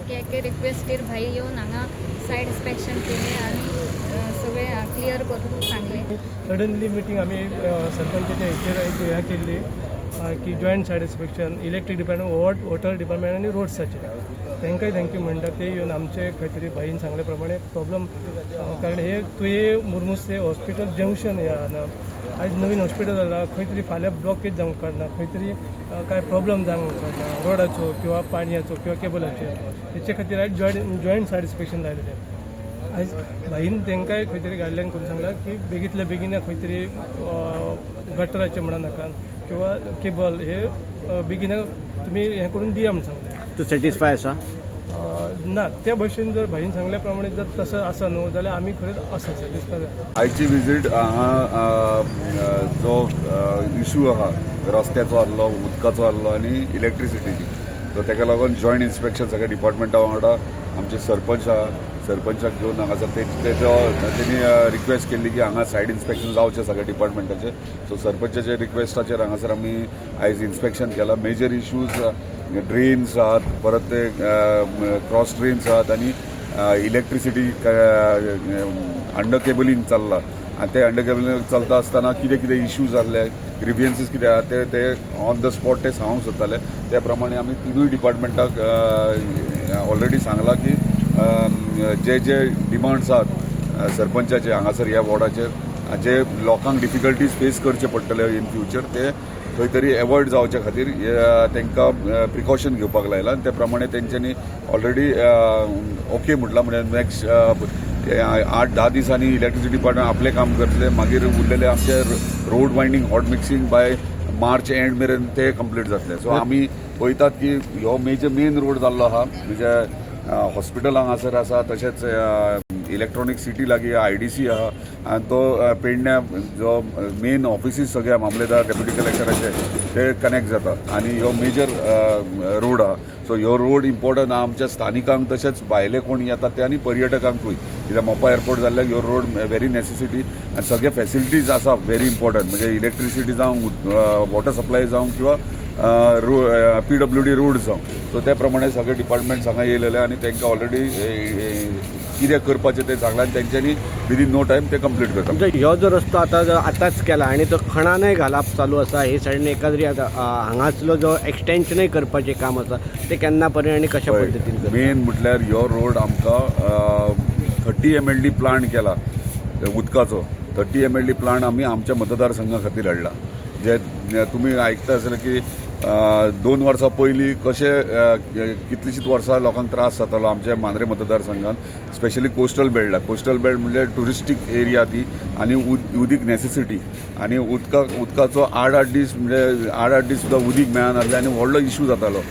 की एके रिक्वेस्टीर भाई येवन हांगा सायड इन्स्पेक्शन केलें आनी सगळें क्लियर करून सांगलें. सडनली मिटींग आमी सरपंचाच्या हेचेर एक हें केल्ली की joint site inspection electric department, water department आनी रोड्साचे. तांकांय thank you म्हणटा. ते येवन आमचे खंय तरी भाईन सांगले प्रमाणे प्रॉब्लम, कारण हे तुये मुरमुसे हॉस्पिटल जंक्शन हे आहा. आयज नवीन हॉस्पिटल जाला, खंय तरी फाल्यां ब्लॉकेज जावंक काडना, खंय तरी काय प्रॉब्लम जावंक काडना रोडाचो किंवा पाणयाचो किंवा केबलाचो. तेचे खातीर आयज जॉयंट सायड इन्स्पेक्शन लायलें तें. आयज भाईन तांकांय खंय तरी गायडलायन करून सांगला की बेगींतल्या बेगीन खंय तरी गटराचें म्हणा नाका किंवा केबल हे बेगीन तुमी हें करून दिया म्हूण सांगलें. तूं सॅटिस्फाय आसा? ना, त्या भशेन जर भाईन सांगल्या प्रमाणे जर तसं आसा न्हू जाल्यार आमी खरेंच आसा सॅटिस्फाय. आयची विजीट हांगा जो इशू आहा, रस्त्याचो आहलो, उदकाचो आहलो आनी इलेक्ट्रिसिटीची, सो तेका लागून जॉयंट इन्स्पेक्शन सगळ्या डिपार्टमेंटा वांगडा आमचे सरपंच आहा, सरपंचाक घेवन हांगासर तेजो तेणी रिक्वेस्ट केल्ली की हांगा सायड इन्स्पेक्शन जावचें सगळ्या डिपार्टमेंटाचें. सो सरपंचाच्या रिक्वेस्टाचेर हांगासर आमी आयज इन्स्पेक्शन केलां. मेजर इश्यूज ड्रेन्स आहात, परत ते क्रॉस ड्रेन्स आहात आनी इलेक्ट्रिसिटी अंडर केबलिंग चल्ला आनी ते अंडर केबलिंग चलता आसतना कितें कितें इश्यू जाल्ले, ग्रिवियन्सीस कितें आहा, ते ते ऑन the spot ते सांगूंक सोदताले. त्या प्रमाणे आमी तिनूय डिपार्टमेंटाक ऑलरेडी सांगलां की जे जे डिमांड्स आहात सरपंचाचे हांगासर ह्या वॉर्डाचेर, जे लोकांक डिफिकल्टीज फेस करचे पडटले इन फ्युचर, ते खंय तरी एवॉयड जावचे खातीर तांकां प्रिकॉशन घेवपाक लायला आनी त्या प्रमाणे तेंच्यांनी ऑलरेडी ओके म्हटलां. म्हणजे नेक्स्ट 8-10 दिसांनी इलेक्ट्रिसिटी डिपार्टमेंट आपलें काम करतले, मागीर उरलेले आमचे road winding, hot mixing by March end मेरेन ते कंप्लीट जातले. सो आमी पळयतात की ह्यो मेजर मेन रोड जाल्लो आहा, म्हणजे हॉस्पिटल हांगासर आसा, तशेंच इलेक्ट्रॉनीक सिटी लागीं आयडीसी आहा आनी तो पेडण्या जो मेन ऑफिसीस सगळ्या मामलेदार, डेप्युटी कलेक्टराचे ते कनेक्ट जाता आनी ह्यो मेजर रोड आहा. सो ह्यो रोड इम्पॉर्टंट आहा आमच्या स्थानिकांक, तशेंच भायले कोण येतात ते आनी पर्यटकांकूय, कित्याक मोपा एअरपोर्ट जाल्ल्याक ह्यो रोड व्हेरी नेसेसिटी आनी सगळे फॅसिलिटीज आसा व्हेरी इम्पॉर्टंट, म्हणजे इलेक्ट्रिसिटी जावं, वॉटर सप्लाय जावं किंवा पीडब्ल्यूडी रोड जावं. सो त्या प्रमाणे सगळे डिपार्टमेंट्स हांगा येयलेले आनी तांकां ऑलरेडी कितें करपाचें तें सांगलां आनी तेंच्यांनी विदीन नो टायम ते कंप्लीट करता. म्हणजे ह्यो जो रस्तो आतां जो आतांच केला आनी तो खणानय घालप चालू आसा हे सायडीन एकाद्री आतां हांगासलो जो एक्सटेन्शनय करपाचें काम आसा, तें केन्ना पर्यंत आनी कशा पद्दतीन करता? मेन म्हटल्यार ह्यो रोड आमकां 30 एमएलडी प्लांट केला उदकाचो. 30 एमएलडी प्लांट आमी आमच्या मतदारसंघा खातीर हाडला. जे तुमी आयकता आसले की 2 वर्सां पयलीं कशे कितलींशींच वर्सां लोकांक त्रास जातालो आमच्या मांद्रे मतदारसंघात, स्पेशली कोस्टल बेल्टाक. कोस्टल बेल्ट म्हणजे ट्युरिस्टीक एरिया ती आनी उदीक नेसेसिटी आनी उदकाचो 8-8 दीस, म्हणजे 8-8 दीस सुद्दां उदीक मेळनासलें आनी व्हडलो इशू जातालो.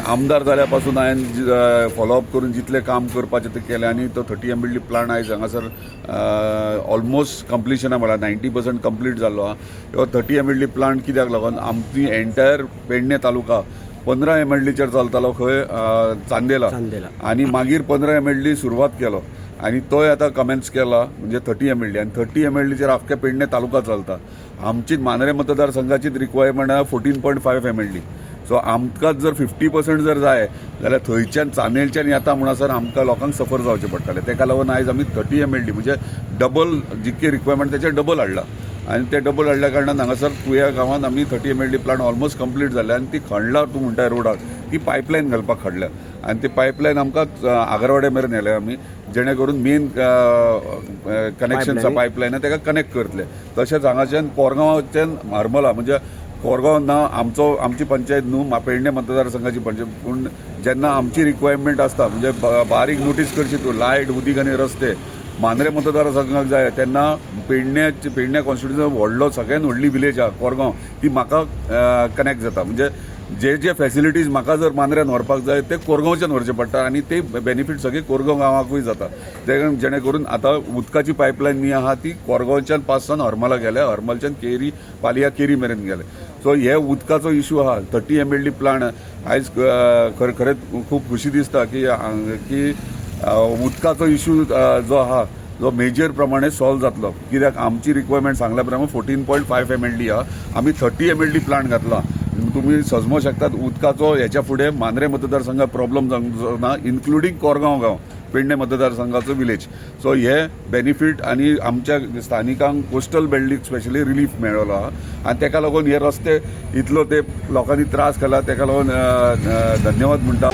आमदार जाल्या पासून हांवें फॉलोअप करून जितलें काम करपाचें तें केलें आनी तो 30 एमएलडी प्लांट आयज हांगासर ऑलमोस्ट कंप्लिशना, म्हळ्यार 90% कंप्लीट जाल्लो आहा. हो 30 एमएलडी प्लांट कित्याक लागून आमची एंटायर पेडणे तालुका 15 एमएलडीचेर चलतालो खंय चांदेला. चांदेला. आनी मागीर 15 एमएलडी सुरवात केलो आनी तोय आतां कमेन्स केला, म्हणजे 30 एमएलडी. आनी 30 एमएलडीचेर आख्खे पेडणे तालुका चलता. आमची मांद्रे मतदारसंघाचीच रिक्वायरमेंट आहा 14.5 एमएलडी. सो आमकां जर 50% जर जाय जाल्यार थंयच्यान चांदेलच्यान येता म्हणसर आमकां लोकांक सफर जावचें पडटालें. तेका लागून आयज आमी 30 एमएलडी म्हणजे डबल, जितके रिक्वायरमेंट तेचे डबल हाडला आनी ते डबल हाडल्या कारणान हांगासर तुया गांवांत आमी 30 एमएलडी प्लांट ऑलमोस्ट कंप्लीट जाले. आनी ती खणला तूं म्हणटा रोडाक, ती पायपलायन घालपाक खणल्या आनी ती पायपलायन आमकां आगरवाड्या मेरेन व्हेल्या आमी, जेणे करून मेन कनेक्शन पायपलायन आहा तेका कनेक्ट करतले. तशेंच हांगाच्यान कोरगांवच्यान हरमला, म्हणजे कोरगांव ना आमचो, आमची पंचायत न्हू, पेडणे मतदारसंघाची पंचायत, पूण जेन्ना आमची रिक्वायरमेंट आसता, म्हणजे बारीक नोटीस करशी तूं, लायट, उदीक आनी रस्ते मांद्रे मतदारसंघाक जाय तेन्ना पेडणे पेडणे कॉन्स्टिट्युन्सी व्हडलो, सगळ्यात व्हडली विलेज आहा कोरगांव, ती म्हाका कनेक्ट जाता. म्हणजे जे जे फॅसिलिटीज म्हाका जर मांद्र्यान व्हरपाक जाय ते कोरगांवच्यान व्हरचे पडटा आनी ते बेनिफीट सगळे कोरगांव गांवाकूय जाता. ते जेणे करून आतां उदकाची पायपलायन नी आहा ती कोरगांवच्यान पास जावन हरमला गेल्या, हरमलच्यान केरी, पालया केरी मेरेन गेले. सो हे उदकाचो इशू आहा. 30 एमएलडी प्लांट आयज खरें खरेंच खूब खुशी दिसता की उदकाचो इशू जो आहा जो मेजर प्रमाणे सॉल्व जातलो, कित्याक आमची रिक्वायरमेंट सांगल्या प्रमाणे 14.5 एमएलडी आहा, आमी 30 एमएलडी प्लांट घातला. तुमी सजमो शकतात उदकाचो हेच्या फुडें मांद्रे मतदारसंघात प्रॉब्लम जावंक ना, इन्क्लुडींग कोरगांव गांव, पेडणे मतदारसंघाचो विलेज. सो हे बेनिफीट आनी आमच्या स्थानिकांक, कोस्टल बेल्टीक स्पेशली रिलीफ मेळ्ळो आहा आनी तेका लागून हे रस्ते इतलो ते लोकांनी त्रास केला, तेका लागून धन्यवाद म्हणटा.